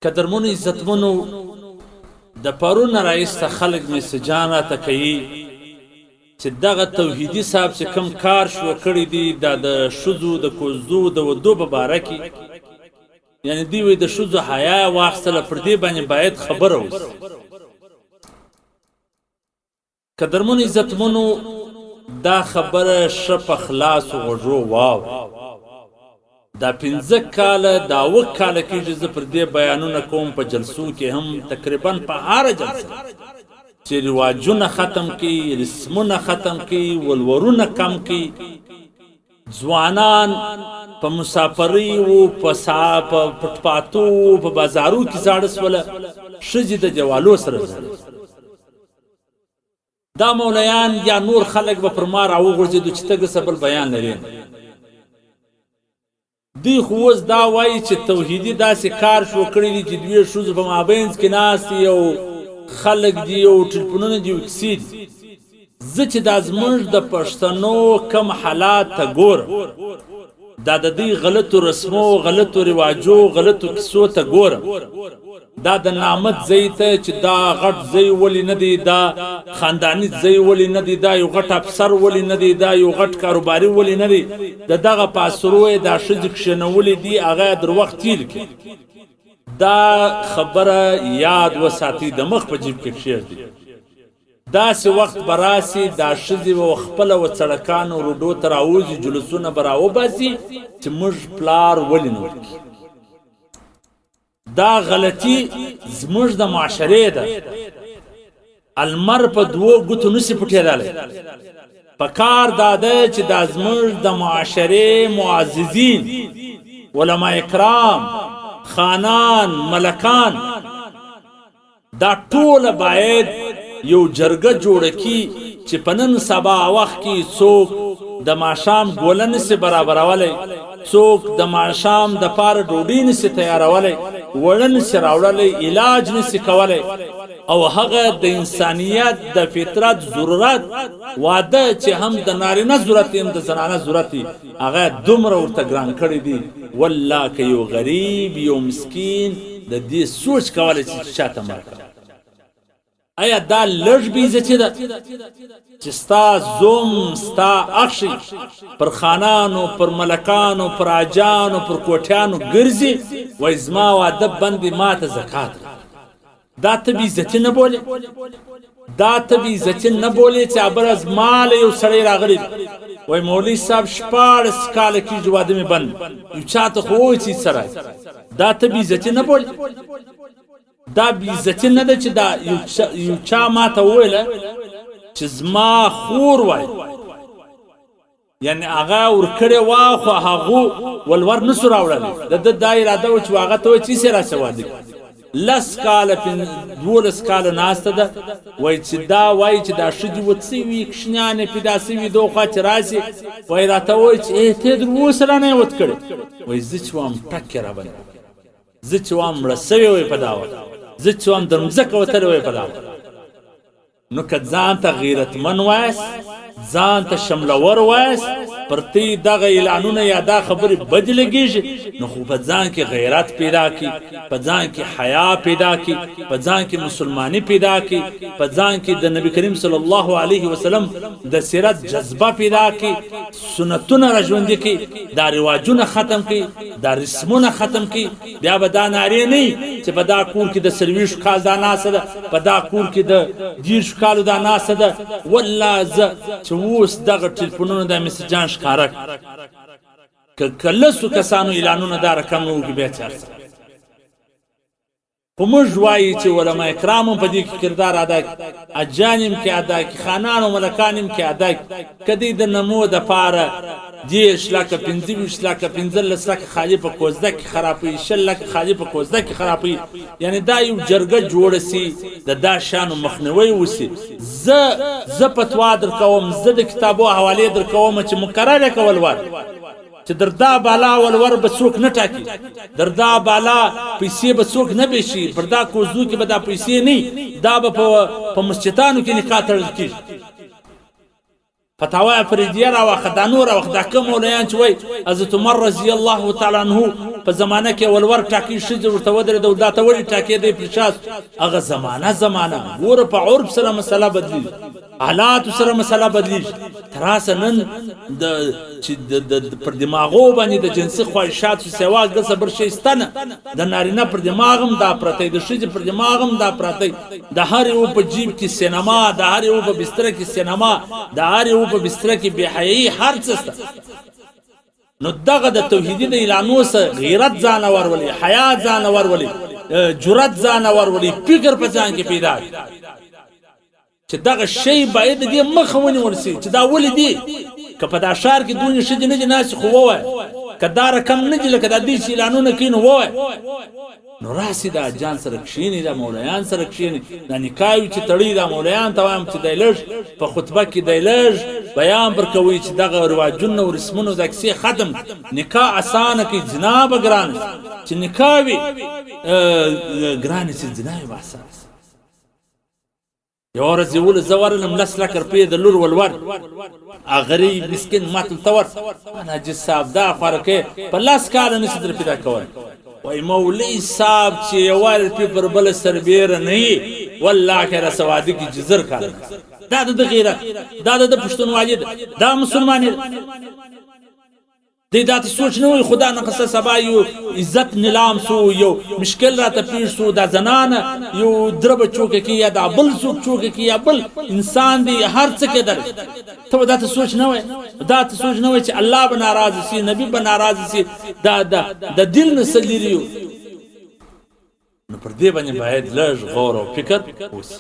قدرمنو عزتمنو، د پرون راایسته خلک میسجان راته کوي چې دغه توحیدي صاحب چې کم کار شروع کړی دی، دا د ښځو د کوزدو د ودو په باره کې، یعنې دوی وایي د ښځو حیا یې واخیستله، پر دې باندې باید خبره وشي. قدرمنو عزتمنو، دا خبره ښه په خلاصو غوږو واورئ. دا 5 کاله، دا 7 کاله کېږي زه پر دې بیانونه کوم، په جلسو کې هم، تقریبا په هره جلسه چې رواجونه ختم کړي، رسمونه ختم کړي، ولورونه کم کړي، ځوانان په مسافرۍ وو، په پټپاتو وو، په بازارو کې زاړه سوله، ښځې د دیوالو سره زاړه. دا مولیان یا نور خلک به پر ما راوغورځېدو چې ته ګسه بل بیان لرې. دوی خو اوس دا وایي چې توحیدي داسې کار شروع کړی دی چې دوې ښځو په مابینځ کې ناست دي او خلک دي او ټلیفونونه دي او کیسې دي. زه چې دا زموږ د پښتنو کم حالات ته ګورم، دا د دوی غلطو رسمو، غلطو رواجو، غلطو کیسو ته ګورم، دا د نامت ځای ته چې دا غټ ځای ولې نه دی، دا خانداني ځای ولې نه دی، دا یو غټ افسر ولې نه دی، دا یو غټ کاروباري ولې نه دی، د دغه پاسرو یې دا ښځې کښېنولې دي، هغه یې در وخت تېر کړي. دا خبره یاد وساتئ، د مخ په جیب کې کښېږدئ. داسې وخت به راسي دا ښځې به خپله و څړکانو روډو ته راوځي، جلوسونه به راوباسي چې موږ پلار ولې نه ورکي. دا غلطي زموږ د معاشرې ده. المر په دوو ګوتو نسي پټېدلی. په کار دا ده چې دا زموږ د معاشرې معززین، علما کرام، خانان، ملکان، دا ټوله باید یو جرګه جوړه کړي چې په نن سبا وخت کې څوک د ماښام ګوله نسي برابرولی، څوک د ماښام د پاره ډوډۍ نسي تیارولی، وړه نسي راوړلی، علاج نسي کولی، او هغه د انسانیت د فطرت ضرورت واده چې هم د نارینه ضرورت هم د زنانه ضرورت، هغه دومره ورته ګران کړی دی. والله که یو غریب یو مسکین د دې سوچ کولی شي چې چاته مرکه. ایا دا لږ بې عزتي ده چې ستا زوم، ستا اخښی پر خانانو، پر ملکانو، پر اجانو، پر کوټیانو ګرځي، وایي زما واده بند دی، ما ته زکات راکړه؟ دا ته بې عزتي نه بولې؟ دا ته بې عزتي نه بولې چې ابرز ما له یو سړی راغلی دی، وایي مولوي صاحب 16 کاله کېږي واده مې بند، یو چا ته خو ووایي چې څه راځي. دا ته بې عزتي نه بولې؟ دا بې عزتي نه ده چې دا یو چا ما ته وویله چې زما خور وایي، یعنې هغه ورکړې وه خو هغو ولور نسو راوړلی، د ده دا اراده وه چې هغه ته وایي چې هسې راسه واده کړي. 10 کاله 12 کاله ناسته ده، وایي چې دا وایي چې دا ښځې وڅ وي، کوچنیان یې پیدا سوي، دو خوا چې راسي وایي راته وایي چې ای ته یې در اوسه رانه یې ود کړې. وایي زه چې وام ټک یې راباندې، زه چې وام مړه سوې وای په دا وخت، زه چې وام در مځکه وتلې وای په دا وخت. نو که ځان ته غیرتمن وایاست، ځان ته شملور وایاست، پر تی دغه اعلانونه یا دا خبرې بدې لګېږي، نو خو په ځان کې غیرت پیدا کړي، په ځان کې حیا پیدا کړي، په ځان کې مسلماني پیدا کړي، په ځان کې د نبی کریم صلی الله علیه وسلم د سیرت جذبه پیدا کړي، سنتونه را ژوندي کړي، دا رواجونه ختم کړي، دا رسمونه ختم کړي. بیا به دا نارې نه چې په دا کور کې د 40 کال دا ناسه ده، په دا کور کې د 30 کالو دا ناسه ده. والله زه چې اوس دغه ټلیفونونه دا میسجان ښکاره که کلسو کسانو اعلانونه دا رقم نه وکړي، بیا چا څه. خو موږ وایي چې علما کرام هم په دې کې کردار ادا کړي، اجان هم کې ادا کړي، خانان او ملکان هم کې ادا کړي. که دوی د نمو دپاره 30 لکه، 25 لکه، 15 لکه خالي په کوزده کې خرابوي، 20 لکه خالي په کوزده کې خرابوي، یعنې دا یو جرګه جوړه سي، د دا شیانو مخنیوی وسي. زه فتوا درکوم، زه د کتابو حوالې درکوم چې مقرر یې کول ور چې در دا بالا ولور به څوک نه ټاکي، در دا بالا پیسې به څوک نه بېشي، پر دا کوزدو کې به دا پیسې نه، دا به په مسجدانو کې نکاح تړل کېږي. فتاوی فریدیه راواخه، دا نور راواخه، دا کوم مولایان چې وایي حضرت عمر رضی الله تعالی عنه په زمانه کې ولور ټاکي، ښځې ورته ودرېده، دا ته ولې ټاکې دی پر شا؟ هغه زمانه زمانه ګوره، په عرف سره مسله بدلیږي، حالاتو سره مسله بدلیږي. تراسه نن د چې د پر دماغو باندې د جنسي خواهشاتو سوا ګسه بل شی شته نه. د نارینه پر دماغ هم دا پرته دی، د ښځې پر دماغ هم دا پرته دی. د هر یو په جیب کې سینما، د هر یو په بستر کې سینما، د هر یو په بستر کې بې حیايي، هر څه شته. نو دغه د توحیدي د اعلانو سره غیرت ځان ورولي، حیا ځان ورولي، جرأت ځان ورولي، فکر په ځان کې پیدا کړي چې دغه شی باید دې مخه ونیول شي. چې دا ولې دي؟ که په دا ښار کې دونې ښځې نه دي ناستې خو ووایه، که دا رقم نه دي لکه دا دوی چې اعلانونه کوي نو ووایه. نو راسي دا جان سره کښیني، دا مولایان سره کښیني، دا نکاح چې تړي، دا مولایان ته وایم چې دی لږ په خطبه کې دی لږ بیان پر کوي چې دغه رواجونه او رسمونه دا کیسې ختم، نکاح اسانه کوي، زنا به ګرانه شي. چې نکاح وي ګرانه شي، زنا به اسانه شي. یوه ورځ یې ولس زه ورغلم، 10 لکه روپۍ د لور ولور، غریب مسکین ماته ته ور حاجي صاحب دا خوارکی په 10 کاله نشي در پیدا کولی. وایي مولوي صاحب چې یوه روپۍ پر بله سربېره نه وي، والله که راسه واده کړي چې 1000 کاله. دا د ده غیرت، دا د ده پښتونوالي ده، دا مسلماني ده. دی دا ته سوچ نه وي، خدا نه قصه سبا یو عزت نیلام سو، یو مشکل راته پیښ سو، دا زنانه یو دربه چوکه کی یا دا بل څوک چوکه کی یا بل انسان دی، هر څه کېدل. ته دا ته سوچ نه وای، دا ته سوچ نه وای چې الله به ناراض سي، نبی به ناراض سي، دا دا د دل نه سلیریو. نو پر دې باندې باید لږ غور او فکر وشي.